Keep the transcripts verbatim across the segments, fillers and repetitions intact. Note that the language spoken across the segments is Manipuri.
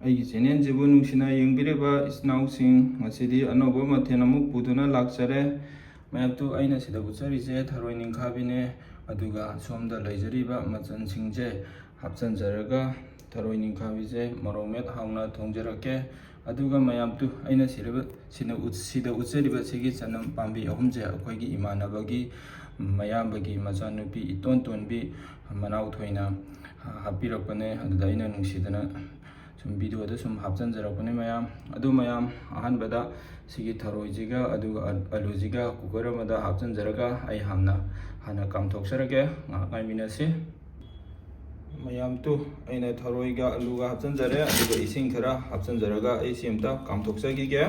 ꯑꯩꯒꯤ ꯆꯦꯅꯦꯜꯁꯤꯕꯨ ꯅꯨꯡꯁꯤꯅ ꯌꯦꯡꯕꯤꯔꯤꯕ ꯏꯆꯤꯟ ꯏꯅꯥꯎꯁꯤꯡ, ꯉꯁꯤꯗꯤ ꯑꯅꯧꯕ ꯃꯊꯦꯜ ꯑꯃꯨꯛ ꯄꯨꯗꯨꯅ ꯂꯥꯛꯆꯔꯦ꯫ ꯃꯌꯥꯝꯇꯨ, ꯑꯩꯅ ꯁꯤꯗ ꯎꯠꯆꯔꯤꯁꯦ ꯊꯔꯣꯏ ꯅꯤꯡꯈꯥꯕꯤꯅꯦ, ꯑꯗꯨꯒ ꯁꯣꯝꯗ ꯂꯩꯖꯔꯤꯕ ꯃꯆꯜꯁꯤꯡꯁꯦ ꯍꯥꯞꯆꯤꯟꯖꯔꯒ ꯊꯔꯣꯏ ꯅꯤꯡꯈꯥꯕꯤꯁꯦ ꯃꯣꯔꯣꯛ ꯃꯦꯠ ꯍꯥꯎꯅ ꯊꯣꯡꯖꯔꯛꯀꯦ꯫ ꯑꯗꯨꯒ ꯃꯌꯥꯝꯇꯨ, ꯑꯩꯅ ꯁꯤꯔꯕ-, ꯁꯤꯅ ꯎꯠ-, ꯁꯤꯗ ꯎꯠꯆꯔꯤꯕ ꯁꯤꯒꯤ ꯆꯅꯝ ꯄꯥꯝꯕꯤ ꯑꯍꯨꯝꯁꯦ ꯑꯩꯈꯣꯏꯒꯤ ꯏꯃꯥꯟꯅꯕꯒꯤ ꯃꯌꯥꯝꯕꯒꯤ ꯃꯆꯥꯅꯨꯄꯤ ꯏꯇꯣꯟ ꯇꯣꯟꯕꯤ ꯃꯅꯥꯎ ꯊꯣꯏꯅ ꯍꯥꯞꯄꯤꯔꯛꯄꯅꯦ꯫ ꯑꯗꯨꯗ ꯑꯩꯅ ꯅꯨꯡꯁꯤꯗꯅ ꯁꯨꯝ ꯚꯤꯗꯤꯑꯣꯗ ꯁꯨꯝ ꯍꯥꯞꯆꯤꯟꯖꯔꯛꯄꯅꯦ ꯃꯌꯥꯝ꯫ ꯑꯗꯨ ꯃꯌꯥꯝ, ꯑꯍꯥꯟꯕꯗ ꯁꯤꯒꯤ ꯊꯔꯣꯏꯁꯤꯒ ꯑꯗꯨꯒ ꯑ-, ꯑꯂꯨꯁꯤꯒ ꯀꯨꯀꯔ ꯑꯃꯗ ꯍꯥꯞꯆꯤꯟꯖꯔꯒ ꯑꯩ ꯍꯥꯟꯅ, ꯍꯥꯟꯅ ꯀꯥꯝꯊꯣꯛꯆꯔꯒꯦ꯫ ꯉꯥꯏꯍꯥꯛ ꯉꯥꯏꯃꯤꯟꯅꯁꯤ꯫ ꯃꯌꯥꯝꯇꯨ, ꯑꯩꯅ ꯊꯔꯣꯏꯒ ꯑꯂꯨꯒ ꯍꯥꯞꯆꯤꯟꯖꯔꯦ, ꯑꯗꯨꯒ ꯏꯁꯤꯡ ꯈꯔ ꯍꯥꯞꯆꯤꯟꯖꯔꯒ ꯑꯩ ꯁꯤ ꯑꯝꯇ ꯀꯥꯝꯊꯣꯛꯆꯈꯤꯒꯦ꯫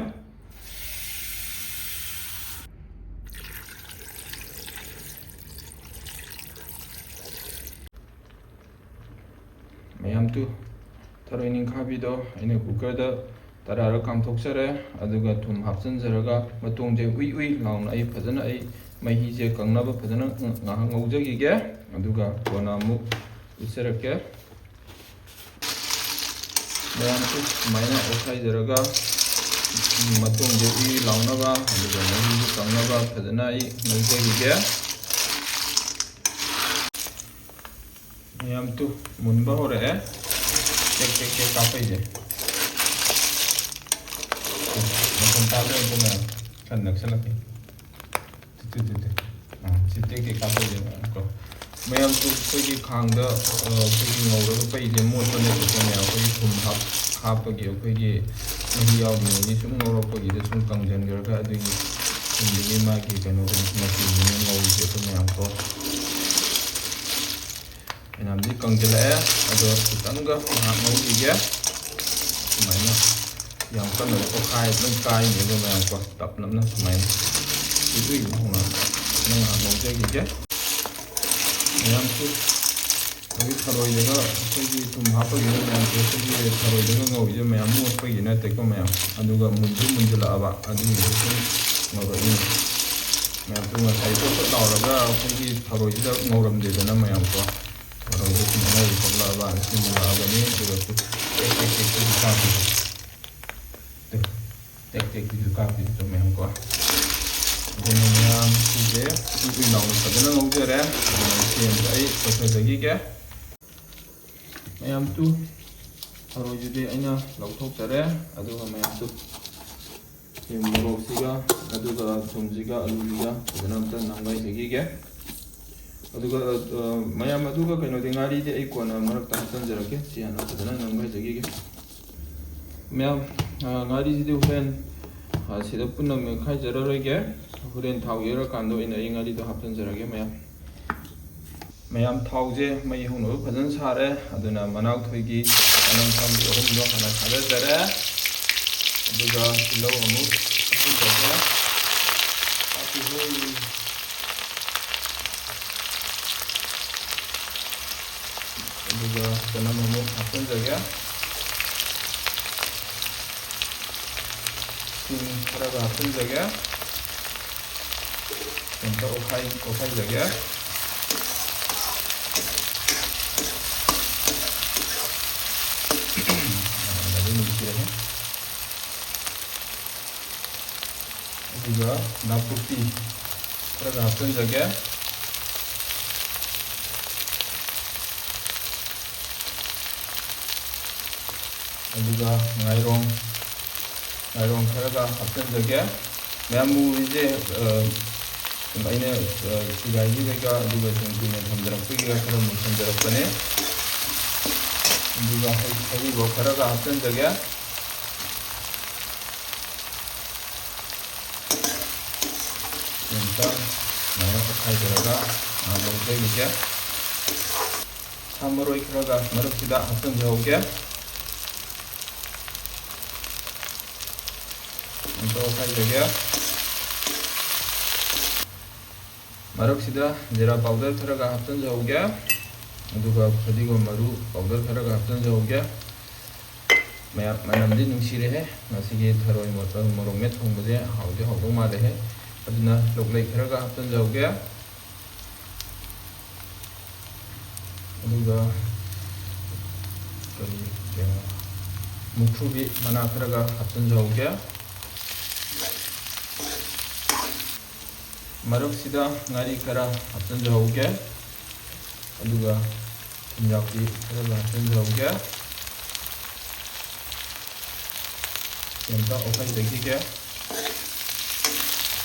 ꯃꯌꯥꯝꯇꯨ, ꯊꯔꯣꯏ ꯅꯤꯡꯈꯥꯕꯤꯗꯣ ꯑꯩꯅ ꯀꯨꯀꯔꯗ ꯇꯔꯥꯔꯛ ꯀꯥꯝꯊꯣꯛꯆꯔꯦ꯫ ꯑꯗꯨꯒ ꯊꯨꯝ ꯍꯥꯞꯆꯤꯟꯖꯔꯒ ꯃꯇꯣꯡꯁꯦ ꯎꯏ ꯎꯏ ꯂꯥꯎꯅ ꯑꯩ ꯐꯖꯅ, ꯑꯩ ꯃꯍꯤꯁꯦ ꯀꯪꯅꯕ ꯐꯖꯅ ꯉꯥꯏꯍꯥꯛ ꯉꯧꯖꯈꯤꯒꯦ꯫ ꯑꯗꯨꯒ ꯀꯣꯟꯅ ꯑꯃꯨꯛ ꯎꯠꯆꯔꯛꯀꯦ꯫ ꯃꯌꯥꯝꯁꯨ ꯁꯨꯃꯥꯏꯅ ꯑꯣꯠꯈꯥꯏꯖꯔꯒ ꯃꯇꯣꯡꯁꯦ ꯎꯏ ꯎꯏ ꯂꯥꯎꯅꯕ, ꯑꯗꯨꯒ ꯃꯍꯤꯁꯨ ꯀꯪꯅꯕ ꯐꯖꯅ ꯑꯩ ꯉꯧꯖꯈꯤꯒꯦ꯫ ꯃꯌꯥꯝꯇꯨ, ꯃꯨꯟꯕ ꯍꯧꯔꯛꯑꯦ꯫ ꯆꯦꯛ ꯆꯦꯛ ꯆꯦꯛ ꯀꯥꯞꯄꯛꯏꯁꯦ꯫ ꯃꯈꯣꯟ ꯇꯥꯗ꯭ꯔꯦꯀꯣ ꯃꯌꯥꯝ? ꯈꯔ ꯅꯛꯁꯜꯂꯛꯀꯦ꯫ ꯇꯨ, ꯇꯨ, ꯇꯨ, ꯇꯨ꯫ ꯑꯥ, ꯁꯤ ꯇꯦꯛ ꯇꯦꯛ ꯀꯥꯞꯄꯛꯏꯁꯦ ꯃꯌꯥꯝ ꯀꯣ꯫ ꯃꯌꯥꯝꯇꯨ, ꯑꯩꯈꯣꯏꯒꯤ ꯈꯥꯡꯗ, ꯑ, ꯑꯩꯈꯣꯏꯒꯤ ꯉꯧꯔꯒ ꯄꯩꯁꯦ ꯃꯣꯠꯄꯅꯦꯕꯀꯣ ꯃꯌꯥꯝ꯫ ꯑꯩꯈꯣꯏꯒꯤ ꯊꯨꯝ ꯍꯥꯞ-, ꯍꯥꯞꯄꯒꯤ ꯑꯩꯈꯣꯏꯒꯤ ꯃꯍꯤ ꯌꯥꯎꯗ꯭ꯔꯤꯉꯩꯒꯤ ꯁꯨꯝ ꯉꯧꯔꯛꯄꯒꯤꯗ ꯁꯨꯝ ꯀꯪꯁꯤꯟꯈ꯭ꯔꯒ ꯑꯗꯨꯒꯤ ꯊꯨꯝꯗꯨꯒꯤ ꯃꯥꯒꯤ ꯀꯩꯅꯣꯗꯨꯅ ꯃꯆꯨꯗꯨꯅ ꯉꯧꯔꯤꯁꯦ ꯑꯩꯈꯣꯏ ꯃꯌꯥꯝ ꯀꯣ꯫ ꯃꯌꯥꯝꯁꯤ ꯀꯪꯁꯤꯜꯂꯛꯑꯦ꯫ ꯑꯗꯣ ꯈꯤꯇꯪꯒ ꯉꯥꯏꯍꯥꯛ ꯉꯧꯈꯤꯒꯦ꯫ ꯁꯨꯃꯥꯏꯅ ꯌꯥꯝ ꯀꯟꯅ ꯑꯣꯠꯈꯥꯏ ꯑꯗꯨꯝ ꯀꯥꯏꯅꯦꯕ ꯃꯌꯥꯝꯀꯣ꯫ ꯇꯞ ꯅꯞꯅ ꯁꯨꯃꯥꯏꯅ ꯏꯗꯨꯏ ꯍꯧꯅ ꯐꯖꯅ ꯉꯥꯏꯍꯥꯛ ꯉꯧꯖꯈꯤꯒꯦ꯫ ꯃꯌꯥꯝꯁꯨ ꯍꯧꯖꯤꯛ ꯊꯔꯣꯏꯗꯒ ꯑꯩꯈꯣꯏꯒꯤ ꯊꯨꯝ ꯍꯥꯞꯄꯒꯤꯅ ꯃꯌꯥꯝꯁꯦ ꯑꯩꯈꯣꯏꯒꯤ ꯊꯔꯣꯏꯗꯒ ꯉꯧꯔꯤꯁꯦ ꯃꯌꯥꯝ ꯃꯣꯠꯄꯒꯤ ꯅꯠꯇꯦꯀꯣ ꯃꯌꯥꯝ꯫ ꯑꯗꯨꯒ ꯃꯨꯟꯁꯨ ꯃꯨꯟꯁꯤꯜꯂꯛꯑꯕ ꯑꯗꯨꯒꯤꯁꯨ ꯁꯨꯝ ꯉꯧꯔꯛꯏꯅꯦ꯫ ꯃꯌꯥꯝꯁꯨ ꯉꯁꯥꯏ ꯄꯣꯠ ꯄꯣꯠ ꯂꯥꯎꯔꯒ ꯑꯩꯈꯣꯏꯒꯤ ꯊꯔꯣꯏꯁꯤꯗ ꯉꯧꯔꯝꯗꯦꯗꯅ ꯃꯌꯥꯝꯀꯣ꯫ ꯊꯔꯣꯏꯁꯦ ꯁꯨꯃꯥꯏꯅ ꯍꯧꯖꯤꯛ ꯊꯣꯛꯂꯛꯑꯕ ꯁꯤ ꯃꯨꯜꯂꯛꯑꯕꯅꯤ꯫ ꯑꯗꯨꯒ ꯇꯦꯛ ꯇꯦꯛ ꯇꯦꯛ ꯇꯦꯛ ꯀꯥꯞꯄꯤꯁꯦ꯫ ꯇꯨ, ꯇꯦꯛ ꯇꯦꯛ ꯇꯦꯛ ꯀꯥꯞꯄꯤꯁꯦ ꯃꯌꯥꯝ ꯀꯣ꯫ ꯑꯗꯨꯅ ꯃꯌꯥꯝ ꯁꯤꯁꯦ ꯎꯏ ꯎꯏ ꯂꯥꯎꯅ ꯐꯖꯅ ꯉꯧꯖꯔꯦ꯫ ꯑꯗꯨꯅ ꯁꯦꯝꯁꯦ ꯑꯩ ꯂꯣꯏꯁꯤꯟꯖꯈꯤꯒꯦ꯫ ꯃꯌꯥꯝ ꯇꯨ, ꯊꯔꯣꯏꯁꯤꯗꯤ ꯑꯩꯅ ꯂꯧꯊꯣꯛꯆꯔꯦ꯫ ꯑꯗꯨꯒ ꯃꯌꯥꯝ ꯇꯨ, ꯁꯤ ꯃꯣꯔꯣꯛꯁꯤꯒ ꯑꯗꯨꯒ ꯊꯨꯝꯁꯤꯒ ꯑꯂꯨꯁꯤꯒ ꯐꯖꯅ ꯑꯝꯇ ꯅꯝꯒꯥꯏꯖꯈꯤꯒꯦ꯫ ꯑꯗꯨꯒ, ꯑ, ꯃꯌꯥꯝ, ꯑꯗꯨꯒ ꯀꯩꯅꯣꯗꯤ, ꯉꯥꯔꯤꯗꯤ ꯑꯩ ꯀꯣꯟꯅ ꯃꯔꯛꯇ ꯍꯥꯞꯆꯤꯟꯖꯔꯛꯀꯦ꯫ ꯁꯤ ꯍꯥꯟꯅ ꯐꯖꯅ ꯅꯝꯒꯥꯏꯖꯈꯤꯒꯦ꯫ ꯃꯌꯥꯝ, ꯑ, ꯉꯥꯔꯤꯁꯤꯗꯤ ꯍꯣꯔꯦꯟ, ꯑ, ꯁꯤꯗ ꯄꯨꯟꯅ ꯃꯦꯠꯈꯥꯏꯖꯔꯔꯣꯏꯒꯦ꯫ ꯍꯣꯔꯦꯟ ꯊꯥꯎ ꯌꯩꯔꯀꯥꯟꯗ ꯑꯣꯏꯅ ꯑꯩ ꯉꯥꯔꯤꯗꯣ ꯍꯥꯞꯆꯤꯟꯖꯔꯒꯦ ꯃꯌꯥꯝ꯫ ꯃꯌꯥꯝ, ꯊꯥꯎꯁꯦ ꯃꯩ ꯍꯧꯅꯕ ꯐꯖꯅ ꯁꯥꯔꯦ꯫ ꯑꯗꯨꯅ ꯃꯅꯥꯎ ꯊꯣꯏꯒꯤ ꯃꯅꯝ ꯄꯥꯝꯕꯤ ꯑꯍꯨꯝꯗꯣ ꯍꯥꯟꯅ ꯊꯥꯗꯖꯔꯦ꯫ ꯑꯗꯨꯒ ꯇꯤꯜꯍꯧ ꯑꯃꯨꯛ ꯍꯥꯞꯆꯤꯟꯖꯔꯦ꯫ ꯍꯥꯞꯄꯤꯍꯧ꯫ ꯑꯗꯨꯒ ꯆꯅꯝ ꯑꯃꯨꯛ ꯍꯥꯞꯆꯤꯟꯖꯒꯦ꯫ ꯁꯤꯡ ꯈꯔꯒ ꯍꯥꯞꯆꯤꯟꯖꯒꯦ꯫ ꯑꯝꯇ ꯑꯣꯠꯈꯥꯏ-, ꯑꯣꯠꯈꯥꯏꯖꯒꯦ꯫ ꯑꯗꯨꯝ ꯅꯨꯡꯁꯤꯔꯦ꯫ ꯑꯗꯨꯒ ꯅꯥꯀꯨꯞꯄꯤ ꯈꯔꯒ ꯍꯥꯞꯆꯤꯟꯖꯒꯦ꯫ ꯑꯗꯨꯒ ꯉꯥꯏꯔꯣꯡ, ꯉꯥꯏꯔꯣꯡ ꯈꯔꯒ ꯍꯥꯞꯆꯤꯟꯖꯒꯦ꯫ ꯃꯌꯥꯝ, ꯃꯨꯔꯤꯁꯦ, ꯑ, ꯑꯩꯅ, ꯑ, ꯁꯤꯒꯥꯏꯈꯤꯕꯒ ꯑꯗꯨꯒ ꯁꯨꯝ ꯀꯨꯏꯅ ꯊꯝꯖꯔꯛꯄꯒꯤꯒ ꯈꯔ ꯃꯨꯁꯟꯖꯔꯛꯄꯅꯦ꯫ ꯑꯗꯨꯒ ꯍꯩ-, ꯍꯩꯔꯤꯕꯣꯞ ꯈꯔꯒ ꯍꯥꯞꯆꯤꯟꯖꯒꯦ꯫ ꯑꯝꯇ ꯁꯨꯃꯥꯏꯅ ꯑꯣꯠꯈꯥꯏꯖꯔꯒ ꯉꯥꯏꯍꯥꯛ ꯂꯧꯖꯈꯤꯒꯦ꯫ ꯁꯥ ꯃꯔꯣꯏ ꯈꯔꯒ ꯃꯔꯛꯁꯤꯗ ꯍꯥꯞꯆꯤꯟꯖꯍꯧꯒꯦ꯫ ꯑꯝꯇ ꯑꯣꯠꯈꯥꯏꯖꯒꯦ꯫ ꯃꯔꯛꯁꯤꯗ ꯖꯤꯔꯥ powder ꯈꯔꯒ ꯍꯥꯞꯆꯤꯟꯖꯍꯧꯒꯦ꯫ ꯑꯗꯨꯒ ꯐꯗꯤꯒꯣꯝ ꯃꯔꯨ powder ꯈꯔꯒ ꯍꯥꯞꯆꯤꯟꯖꯍꯧꯒꯦ꯫ ꯃꯌꯥꯝ, ꯃꯅꯝꯗꯤ ꯅꯨꯡꯁꯤꯔꯦꯍꯦ꯫ ꯉꯁꯤꯒꯤ ꯊꯔꯣꯏ ꯃꯣ-, ꯃꯣꯔꯣꯛ ꯃꯦꯠ ꯊꯣꯡꯕꯁꯦ ꯍꯥꯎꯗꯤ ꯍꯥꯎꯗꯧ ꯃꯥꯜꯂꯦꯍꯦ꯫ ꯑꯗꯨꯅ ꯂꯣꯛꯂꯩ ꯈꯔꯒ ꯍꯥꯞꯆꯤꯟꯖꯍꯧꯒꯦ꯫ ꯑꯗꯨꯒ ꯀꯔꯤ, ꯀꯩꯅꯣ, ꯃꯨꯛꯊ꯭ꯔꯨꯕꯤ ꯃꯅꯥ ꯈꯔꯒ ꯍꯥꯞꯆꯤꯟꯖꯍꯧꯒꯦ꯫ ꯃꯔꯛꯁꯤꯗ ꯉꯥꯔꯤ ꯈꯔ ꯍꯥꯞꯆꯤꯟꯖꯍꯧꯒꯦ, ꯑꯗꯨꯒ ꯊꯨꯝꯌꯥꯛꯄꯤ ꯈꯔꯒ ꯍꯥꯞꯆꯤꯟꯖꯍꯧꯒꯦ꯫ ꯁꯤ ꯑꯝꯇ ꯑꯣꯠꯈꯥꯏꯖꯈꯤꯒꯦ꯫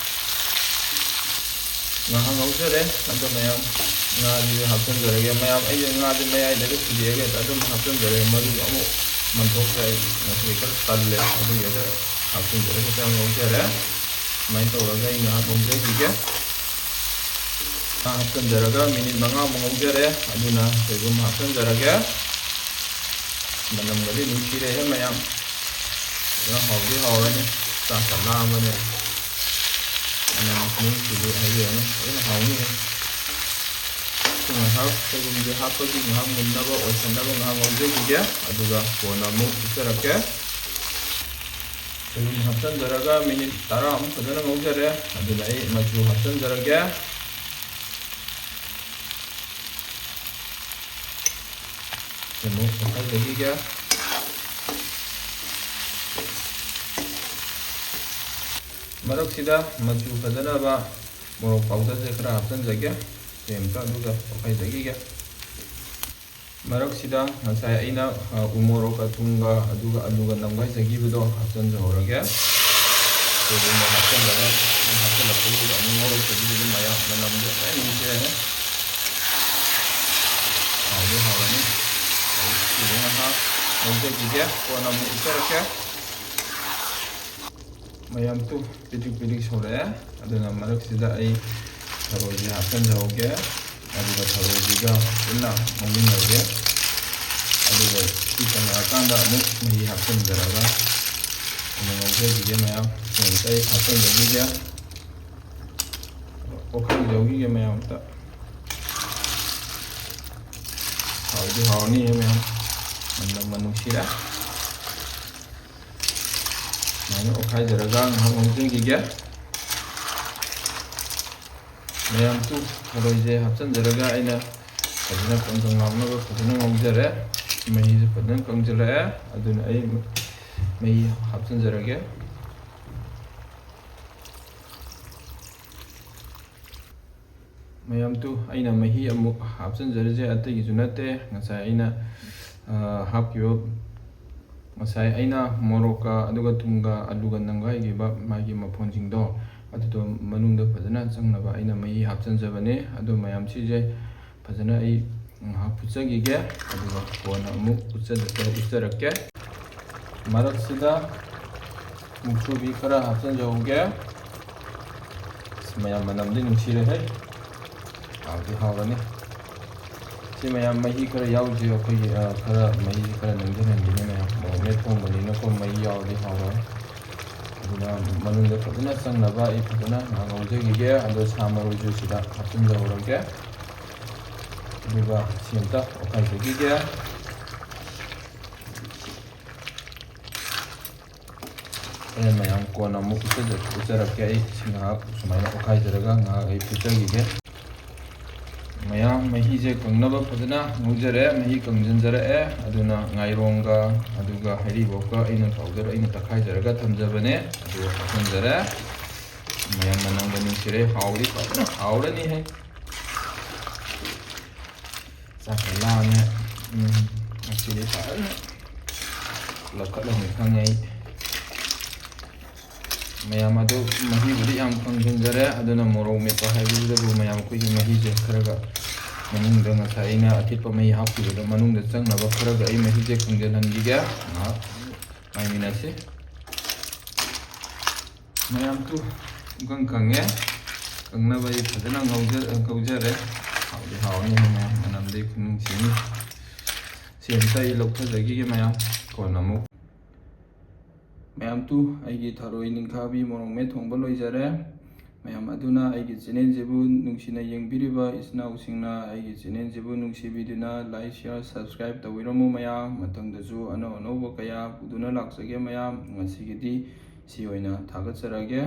ꯉꯥꯏꯍꯥꯛ ꯉꯧꯖꯔꯦ꯫ ꯑꯗꯣ ꯃꯌꯥꯝ, ꯉꯥꯁꯤ ꯍꯥꯞꯆꯤꯟꯖꯔꯒꯦ꯫ ꯃꯌꯥꯝ, ꯑꯩꯁꯦ ꯉꯥꯁꯦ ꯃꯌꯥꯏꯗꯒꯤ ꯊꯤꯗꯦꯛꯑꯒ ꯍꯦꯛꯇ ꯑꯗꯨꯝ ꯍꯥꯞꯆꯤꯟꯖꯔꯦ꯫ ꯃꯔꯨ ꯑꯃꯨꯛ ꯃꯟꯊꯣꯛꯇ꯭ꯔꯦ꯫ ꯑꯩ ꯉꯁꯤ ꯈꯔ ꯇꯜꯂꯦ꯫ ꯑꯗꯨꯒꯤ ꯍꯦꯛꯇ ꯍꯥꯞꯆꯤꯟꯖꯔꯒ ꯈꯤꯇꯪ ꯉꯧꯖꯔꯦ꯫ ꯁꯨꯃꯥꯏꯅ ꯇꯧꯔꯒ ꯑꯩ ꯉꯥꯏꯍꯥꯛ ꯉꯧꯖꯈꯤꯒꯦ꯫ ꯉꯥ ꯍꯥꯞꯆꯤꯟꯖꯔꯒ ꯃꯤꯅꯤꯠ ꯃꯉꯥꯃꯨꯛ ꯉꯧꯖꯔꯦ꯫ ꯑꯗꯨꯅ ꯁꯣꯏꯕꯨꯝ ꯍꯥꯞꯆꯤꯟꯖꯔꯒꯦ꯫ ꯃꯅꯝꯒꯗꯤ ꯅꯨꯡꯁꯤꯔꯦꯍꯦ ꯃꯌꯥꯝ꯫ ꯑꯗꯨꯅ ꯍꯥꯎꯗꯤ ꯍꯥꯎꯔꯅꯤ꯫ ꯆꯥꯛꯀ ꯂꯥꯝꯕꯅꯦ꯫ ꯃꯅꯝ ꯈꯨꯅꯨꯡꯁꯤꯗꯤ ꯍꯥꯏꯕꯤꯔꯅꯨ꯫ ꯐꯖꯅ ꯍꯥꯎꯅꯤꯍꯦ꯫ ꯁꯤ ꯉꯥꯏꯍꯥꯛ ꯁꯣꯏꯕꯨꯝꯁꯦ ꯍꯥꯞꯄꯒꯤ ꯉꯥꯏꯍꯥꯛ ꯃꯨꯟꯅꯕ, ꯑꯣꯏꯁꯟꯅꯕ ꯉꯥꯏꯍꯥꯛ ꯉꯧꯖꯈꯤꯒꯦ꯫ ꯑꯗꯨꯒ ꯀꯣꯟꯅ ꯑꯃꯨꯛ ꯎꯠꯆꯔꯛꯀꯦ꯫ ꯁꯣꯏꯕꯨꯝ ꯍꯥꯞꯆꯤꯟꯖꯔꯒ ꯃꯤꯅꯤꯠ ꯇꯔꯥꯃꯨꯛ ꯐꯖꯅ ꯉꯧꯖꯔꯦ꯫ ꯑꯗꯨꯅ ꯑꯩ ꯃꯆꯨ ꯍꯥꯞꯆꯤꯟꯖꯔꯒꯦ꯫ ꯑꯃꯨꯛ ꯑꯣꯠꯈꯥꯏꯖꯈꯤꯒꯦ꯫ ꯃꯔꯛꯁꯤꯗ ꯃꯆꯨ ꯐꯖꯅꯕ ꯃꯣꯔꯣꯛ ꯄꯥꯎꯗꯔꯁꯦ ꯈꯔ ꯍꯥꯞꯆꯤꯟꯖꯒꯦ꯫ ꯁꯤ ꯑꯃꯇ ꯑꯗꯨꯒ ꯑꯣꯠꯈꯥꯏꯖꯈꯤꯒꯦ꯫ ꯃꯔꯛꯁꯤꯗ ꯉꯁꯥꯏ ꯑꯩꯅ, ꯑ, ꯎ ꯃꯣꯔꯣꯛꯀ ꯊꯨꯝꯒ ꯑꯗꯨꯒ ꯑꯂꯨꯒ ꯅꯝꯈꯥꯏꯖꯈꯤꯕꯗꯣ ꯍꯥꯞꯆꯤꯟꯖꯍꯧꯔꯒꯦ꯫ ꯁꯣꯏꯕꯨꯝꯗꯣ ꯍꯥꯞꯆꯤꯜꯂꯒ ꯑꯗꯨꯝ ꯍꯥꯞꯆꯤꯜꯂꯛꯄꯗꯨꯗ ꯑꯃꯨꯛ ꯉꯧꯔꯛꯄꯗꯨꯗꯤ ꯑꯗꯨꯝ ꯃꯌꯥꯝ ꯃꯅꯝꯗꯣ ꯂꯣꯏ ꯅꯨꯡꯁꯤꯔꯅꯤ꯫ ꯍꯥꯎꯗꯤ ꯍꯥꯎꯔꯅꯤ꯫ ꯁꯤꯁꯦ ꯉꯥꯏꯍꯥꯛ ꯉꯧꯖꯈꯤꯒꯦ, ꯀꯣꯟꯅ ꯑꯃꯨꯛ ꯎꯠꯆꯔꯛꯀꯦ꯫ ꯃꯌꯥꯝ ꯇꯨ ꯄꯤꯗ꯭ꯔꯤꯛ ꯄꯤꯗ꯭ꯔꯤꯛ ꯁꯧꯔꯛꯑꯦ꯫ ꯑꯗꯨꯅ ꯃꯔꯛꯁꯤꯗ ꯑꯩ ꯊꯔꯣꯏꯁꯦ ꯍꯥꯞꯆꯤꯟꯖꯍꯧꯒꯦ꯫ ꯑꯗꯨꯒ ꯊꯔꯣꯏꯁꯤꯒ ꯄꯨꯟꯅ ꯉꯧꯃꯤꯟꯅꯔꯒꯦ꯫ ꯑꯗꯨꯒ ꯁꯤ ꯀꯪꯉꯛꯑꯀꯥꯟꯗ ꯑꯃꯨꯛ ꯃꯍꯤ ꯍꯥꯞꯆꯤꯟꯖꯔꯒ ꯑꯃꯨꯛ ꯉꯧꯖꯈꯤꯒꯦ ꯃꯌꯥꯝ꯫ ꯁꯤ ꯑꯃꯨꯛꯇ ꯑꯩ ꯍꯥꯞꯆꯤꯟꯖꯈꯤꯒꯦ꯫ ꯑꯣꯈꯥꯏ ꯌꯧꯈꯤꯒꯦ ꯃꯌꯥꯝ ꯑꯝꯇ꯫ ꯍꯥꯎꯗꯤ ꯍꯥꯎꯔꯅꯤꯍꯦ ꯃꯌꯥꯝ꯫ ꯃꯅꯝꯒ ꯅꯨꯡꯁꯤꯔꯦ꯫ ꯁꯨꯃꯥꯏꯅ ꯑꯣꯠꯈꯥꯏꯖꯔꯒ ꯉꯥꯏꯍꯥꯛ ꯉꯧꯖꯟꯈꯤꯒꯦ꯫ ꯃꯌꯥꯝ ꯇꯨ ꯊꯔꯣꯏꯁꯦ ꯍꯥꯞꯆꯤꯟꯖꯔꯒ ꯑꯩꯅ ꯐꯖꯅ ꯀꯪ ꯀꯪ ꯂꯥꯎꯅꯕ ꯐꯖꯅ ꯉꯧꯖꯔꯦ꯫ ꯃꯍꯤꯁꯦ ꯐꯖꯅ ꯀꯪꯁꯤꯜꯂꯛꯑꯦ꯫ ꯑꯗꯨꯅ ꯑꯩ ꯃꯍꯤ ꯍꯥꯞꯆꯤꯟꯖꯔꯒꯦ꯫ ꯃꯌꯥꯝ ꯇꯨ, ꯑꯩꯅ ꯃꯍꯤ ꯑꯃꯨꯛ ꯍꯥꯞꯆꯤꯟꯖꯔꯤꯁꯦ ꯑꯇꯩꯒꯤꯁꯨ ꯅꯠꯇꯦ, ꯉꯁꯥꯏ ꯑꯩꯅ, ꯑ, ꯍꯥꯞꯈꯤꯕ, ꯉꯁꯥꯏ ꯑꯩꯅ ꯃꯣꯔꯣꯛꯀ ꯑꯗꯨꯒ ꯊꯨꯝꯒ ꯑꯂꯨꯒ ꯅꯝꯒꯥꯏꯈꯤꯕ ꯃꯥꯒꯤ ꯃꯐꯣꯟꯁꯤꯡꯗꯣ, ꯑꯗꯨꯗꯣ ꯃꯅꯨꯡꯗ ꯐꯖꯅ ꯆꯪꯅꯕ ꯑꯩꯅ ꯃꯍꯤ ꯍꯥꯞꯆꯤꯟꯖꯕꯅꯦ꯫ ꯑꯗꯨ ꯃꯌꯥꯝ ꯁꯤꯁꯦ ꯐꯖꯅ ꯑꯩ ꯉꯥꯏꯍꯥꯛ ꯐꯨꯠꯆꯈꯤꯒꯦ, ꯑꯗꯨꯒ ꯀꯣꯟꯅ ꯑꯃꯨꯛ ꯎꯠꯆꯔꯛꯀꯦ, ꯎꯠꯆꯔꯛꯀꯦ꯫ ꯃꯔꯛꯁꯤꯗ ꯃꯨꯛꯊ꯭ꯔꯨꯕꯤ ꯈꯔ ꯍꯥꯞꯆꯤꯟꯖꯍꯧꯒꯦ꯫ ꯑꯁ, ꯃꯌꯥꯝ, ꯃꯅꯝꯗꯤ ꯅꯨꯡꯁꯤꯔꯦꯍꯦ꯫ ꯍꯥꯎꯗꯤ ꯍꯥꯎꯔꯅꯤ꯫ ꯁꯤ ꯃꯌꯥꯝ ꯃꯍꯤ ꯈꯔ ꯌꯥꯎꯁꯦ ꯑꯩꯈꯣꯏꯒꯤ, ꯑ, ꯈꯔ ꯃꯍꯤꯁꯦ ꯈꯔ ꯅꯪꯁꯤꯟꯍꯟꯈꯤꯅꯤ ꯃꯌꯥꯝ꯫ ꯃꯣꯔꯣꯛ ꯃꯦꯠ ꯊꯣꯡꯕꯅꯤꯅꯀꯣ ꯃꯍꯤ ꯌꯥꯎꯔꯗꯤ ꯍꯥꯎꯔꯣꯏ꯫ ꯑꯗꯨꯅ ꯃꯅꯨꯡꯗ ꯐꯖꯅ ꯆꯪꯅꯕ ꯑꯩ ꯐꯖꯅ ꯉꯥꯏꯍꯥꯛ ꯉꯧꯖꯈꯤꯒꯦ꯫ ꯑꯗꯣ ꯁꯥ ꯃꯔꯣꯏꯁꯨ ꯁꯤꯗ ꯍꯥꯞꯆꯤꯟꯖꯍꯧꯔꯒꯦ꯫ ꯑꯗꯨꯒ ꯁꯤ ꯑꯝꯇ ꯑꯣꯠꯈꯥꯏꯖꯈꯤꯒꯦ꯫ ꯍꯣꯔꯦꯟ ꯃꯌꯥꯝ ꯀꯣꯟꯅ ꯑꯃꯨꯛ ꯎꯠꯆꯖ-, ꯎꯠꯆꯔꯛꯀꯦ꯫ ꯑꯩ ꯁꯤ ꯉꯥꯏꯍꯥꯛ ꯁꯨꯃꯥꯏꯅ ꯑꯣꯠꯈꯥꯏꯖꯔꯒ ꯉꯥꯏꯍꯥꯛ ꯑꯩ ꯐꯨꯠꯆꯈꯤꯒꯦ꯫ ꯃꯌꯥꯝ ꯃꯍꯤꯁꯦ ꯀꯪꯅꯕ ꯐꯖꯅ ꯉꯧꯖꯔꯦ, ꯃꯍꯤ ꯀꯪꯁꯤꯟꯖꯔꯛꯑꯦ꯫ ꯑꯗꯨꯅ ꯉꯥꯏꯔꯣꯡꯒ ꯑꯗꯨꯒ ꯍꯩꯔꯤꯕꯣꯞꯀ ꯑꯩꯅ powder, ꯑꯩꯅ ꯇꯛꯈꯥꯏꯖꯔꯒ ꯊꯝꯖꯕꯅꯦ, ꯑꯗꯨꯒ ꯍꯥꯞꯆꯤꯟꯖꯔꯦ꯫ ꯃꯌꯥꯝ ꯃꯅꯝꯒ ꯅꯨꯡꯁꯤꯔꯦ, ꯍꯥꯎꯗꯤ ꯐꯖꯅ ꯍꯥꯎꯔꯅꯤꯍꯦ꯫ ꯆꯥꯛꯀ ꯂꯥꯝꯃꯦ꯫ ꯎꯝ, ꯉꯁꯤꯗꯤ ꯐꯖꯅ ꯂꯧꯈꯠꯂꯅꯤ ꯈꯪꯉꯦ ꯑꯩ꯫ ꯃꯌꯥꯝ ꯑꯗꯨ ꯃꯍꯤꯕꯨꯗꯤ ꯌꯥꯝ ꯀꯪꯁꯤꯟꯖꯔꯦ, ꯑꯗꯨꯅ ꯃꯣꯔꯣꯛ ꯃꯦꯠꯄ ꯍꯥꯏꯕꯁꯤꯗꯕꯨ ꯃꯌꯥꯝ ꯑꯩꯈꯣꯏꯒꯤ ꯃꯍꯤꯁꯦ ꯈꯔꯒ ꯃꯅꯨꯡꯗ ꯉꯁꯥꯏ ꯑꯩꯅ ꯑꯊꯤꯠꯄ ꯃꯍꯤ ꯍꯥꯞꯈꯤꯕꯗꯣ ꯃꯅꯨꯡꯗ ꯆꯪꯅꯕ ꯈꯔꯒ ꯑꯩ ꯃꯍꯤꯁꯦ ꯀꯪꯁꯤꯜꯍꯟꯈꯤꯒꯦ꯫ ꯉꯥꯏꯍꯥꯛ ꯉꯥꯏꯃꯤꯟꯅꯁꯤ꯫ ꯃꯌꯥꯝ ꯇꯨ ꯄꯨꯡꯀꯪ ꯀꯪꯉꯦ꯫ ꯀꯪꯅꯕ ꯑꯩ ꯐꯖꯅ ꯉꯧꯖ-, ꯉꯧꯖꯔꯦ꯫ ꯍꯥꯎꯗꯤ ꯍꯥꯎꯔꯅꯤ ꯃꯌꯥꯝ, ꯃꯅꯝꯗꯤ ꯈꯨꯅꯨꯡꯁꯤꯅꯤ꯫ ꯁꯤ ꯑꯝꯇ ꯑꯩ ꯂꯧꯊꯖꯈꯤꯒꯦ ꯃꯌꯥꯝ, ꯀꯣꯟꯅ ꯑꯃꯨꯛ꯫ ꯃꯌꯥꯝ ꯇꯨ ꯑꯩꯒꯤ ꯊꯔꯣꯏ ꯅꯤꯡꯈꯥꯕꯤ ꯃꯣꯔꯣꯛ ꯃꯦꯠ ꯊꯣꯡꯕ ꯂꯣꯏꯖꯔꯦ꯫ ꯃꯌꯥꯝ ꯑꯗꯨꯅ ꯑꯩꯒꯤ channelꯁꯤꯕꯨ ꯅꯨꯡꯁꯤꯅ ꯌꯦꯡꯕꯤꯔꯤꯕ ꯏꯆꯤꯟ ꯏꯅꯥꯎꯁꯤꯡꯅ ꯑꯩꯒꯤ channelꯁꯤꯕꯨ ꯅꯨꯡꯁꯤꯕꯤꯗꯨꯅ like, share, subscribe ꯇꯧꯕꯤꯔꯝꯃꯨ ꯃꯌꯥꯝ꯫ ꯃꯊꯪꯗꯁꯨ ꯑꯅꯧ ꯑꯅꯧꯕ ꯀꯌꯥ ꯄꯨꯗꯨꯅ ꯂꯥꯛꯆꯒꯦ ꯃꯌꯥꯝ꯫ ꯉꯁꯤꯒꯤꯗꯤ ꯁꯤ ꯑꯣꯏꯅ ꯊꯥꯒꯠꯆꯔꯒꯦ꯫